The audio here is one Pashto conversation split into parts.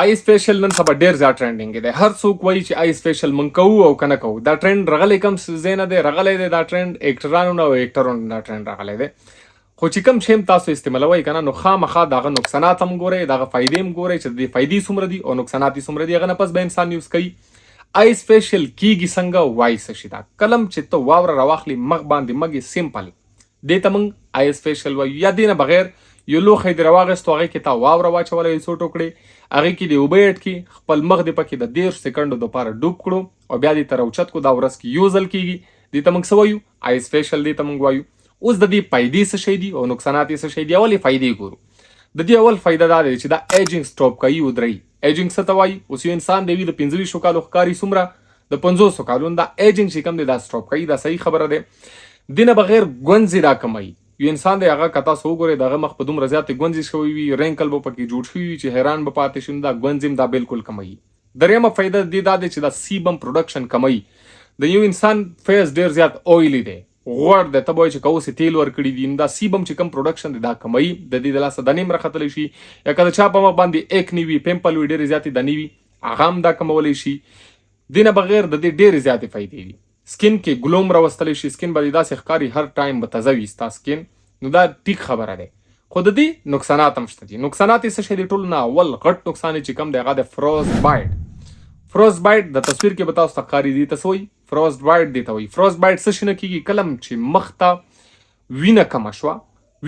آیس فیشل نن سبا ډیر زیات ټرینډینګ دی. هر څوک وایي چې آیس فیشل مونږ کوو او کنه کوو. دا ټرینډ رغلی کم ځای نه دی رغلی دی. دا ټرینډ ایکټرانو نه او ایکټرونو نه دا ټرینډ راغلی دی. خو چې کوم شی هم تاسو استعمالوئ کنه، نو خامخا د هغه نقصانات هم ګورئ، د هغه فایدې هم ګورئ چې د دې فایدې څومره دي او نقصانات یې څومره دي. هغه نه پس به انسان یوز کوي. آیس فیشل کیږي څنګه؟ وایي څه شي دا؟ کلم چې ته واوره راواخلي، مخ باندې مګې، سمپل، دې ته موږ آیس فیشل وایو. یا دې نه بغیر یو لوښی دې راواخیستو، هغې کې تا واوره واچوله، یو څو ټوکړې هغې کې دې اوبه اډ کړي، خپل مخ دې پکې د 30 سیکنډو دپاره ډوب کړو او بیا دې ته راوچت کړو. دا ورځ کې یو ځل کیږي. دې ته موږ څه وایو؟ آیس فیشل دې ته موږ وایو. اوس د دې فایدې څه شی دي او نقصانات یې څه شی دي؟ اول یې فایدې ګورو. د دې اول فایده دا دی چې دا ایجینګ سټاپ کوي، ودروي. ایجینګ څه ته وایي؟ اوس یو انسان دی وي، د 25 کالو ښکاري څومره؟ د 50 کالو. دا ایجینګ چې کوم دی، دا سټاپ کوي. دا صحیح خبره ده. دینه بغیر ګونځې دا کموي. یو انسان دی، هغه که تاسو وګورئ، د هغه مخ په دومره زیاتې ګونځې شوي وي، رینکل به پکې جوړ شوي وي چې حیران به پاتې شي. نو دا ګونځې هم دا بالکل کموي. درېیمه فایده د دې دا دی چې دا sebum production کموي. د یو انسان face ډیر زیات oily دی، غوړ دی، ته به وایې چې که اوس یې تیل ورکړي دي. نو دا sebum چې کوم production دی، دا کموي. د دې د لاسه دانې هم راختلی شي. یا که د چا په مخ باندې acne وي، pimple وي، ډېرې زیاتې دانې وي، هغه هم دا کمولی شي. دې نه بغیر د دې ډېرې زیاتې فایدې دي. skin کې glow هم راوستلی شي. skin به دې داسې ښکاري، هر ټایم به تازه وي ستا skin. نو دا ټیک خبره ده، خو د دې نقصانات هم شته دي. نقصانات یې څه شی دي؟ ټولو نه اول غټ نقصان یې چې کوم دی، هغه د frostbite. Frostbite د تصویر کې به تاسو ته ښکاري. دي ته څه وایي؟ Frostbite دې ته وایي. Frostbite څه شي نه کیږي؟ کلم چې مخ ته وینه کمه شوه.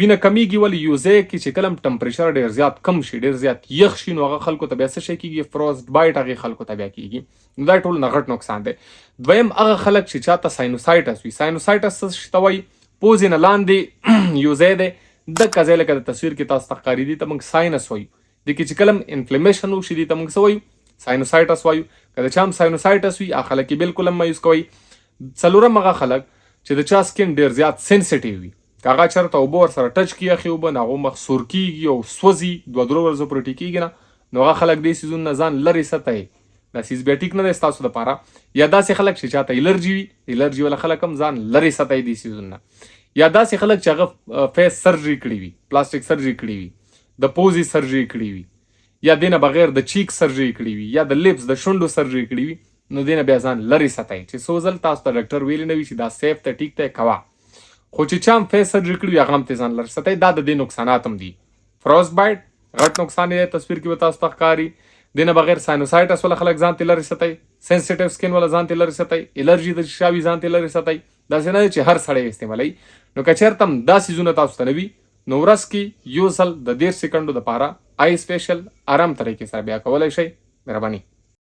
وینه کمیږي ولې؟ یو ځای کې چې کلم temperature ډیر زیات کم شي، ډیر زیات یخ شي، نو هغه خلکو ته بیا څه شی کیږي؟ Frostbite هغې خلکو ته بیا کیږي. نو دا ټول نه غټ نقصان دی. دویم، هغه خلک چې چاته sinusitis وي. Sinusitis څه شي ته وایي؟ پوزې نه لاندې یو ځای دی، دکه ځای، لکه د تصویر کې تاسو ته ښکاري، دې ته موږ sinus وایو. دې کې چې کلم inflammation وشي، دې ته موږ څه وایو؟ Sinusitis وایو. که د چا هم sinusitis وي، هغه خلک یې بالکل هم مه یوز کوئ. څلورم، هغه خلک چې د چا skin ډیر زیات sensitive وي، که هغه چېرته اوبه ورسره touch کړي، یخې اوبه، نو هغه مخ سور کیږي او سوځي، 2-3 ورځو پورې ټیکېږي نه. نو هغه خلک دې څیزونو نه ځان لرې ساتئ. دا څیز بیا ټیک نه دی ستاسو دپاره. یا داسې خلک چې چاته الرجي وي، الرجي والا خلک هم ځان لرې ساتئ دې څیزونو نه. یا داسې خلک چې هغه face surgery کړي وي، plastic surgery کړي وي، د پوزې surgery کړي وي، یا دې نه بغیر د cheek surgery کړي وي، یا د lips، د شونډو surgery کړي وي، نو دې نه بیا ځان لرې ساتئ چې څو ځل تاسو ته ډاکټر ویلي نه وي چې دا safe ته، ټیک ته، کوه. خو چې چا هم face surgery کړي وي، هغه هم ترې ځان لرې ساتئ. دا د دې نقصانات هم دي. Frostbite غټ نقصان یې، تصویر کې به تاسو ته ښکاري. دې نه بغیر sinusitis والا خلک ځان ترې لرې ساتئ، sensitive skin والا ځان ترې لرې ساتئ، الرجي د چا وي، ځان ترې لرې ساتئ. داسې نه دی چې هر سړی استعمالوي. نو که چېرته هم دا څیزونه تاسو ته نه وي، نو ورځ کې یو ځل د 30 سیکنډو دپاره آیس فیشل آرام طریقې سره بیا کولی شئ. مهرباني.